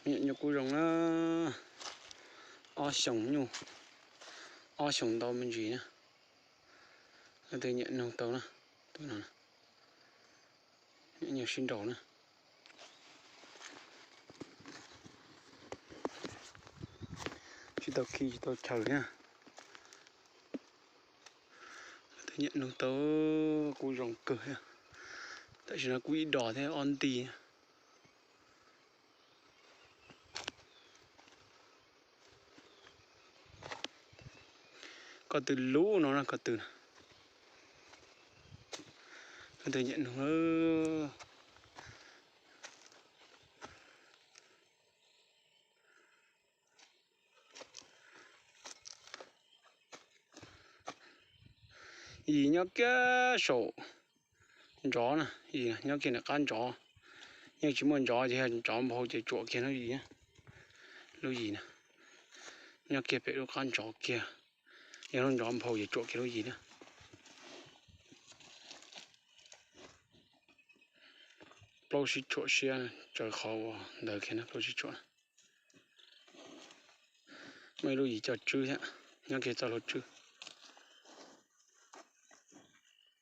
Nyiam nyuj kub zoo na, ob xyoos nyuj, ob xyoos ntau me ntsis na. Leej twg nyiam nug tau na, tus no, nyiam nyuj sib nraus na. Tsis tau khi tsis tau chaw thiab. Leej twg nyiam nug tau, kub zoo kawg thiab. Tam sim no kub ib dos thiab ob nti. Ko tw lub no na, ko tw. Leej twg nyiam nug. Yim nyob kiag saum ntsov na, yim nyob kiag nram qab ntsov. Yeej tsis muaj ntsov ces yog ntsov nphau ces tsuam kiag lub yim. Lub yim na, nyob kiag pem lub qab ntsov kiag. Yog lub ntsov nphau ces tsuam kiag lub yim na. Plaub sib tshuam siab tsaws qhov uas ntawd kiag na, plaub sib tshuam. Muaj ib lub yim coj tswb thiab, nyob kiag txoj hlua tswb.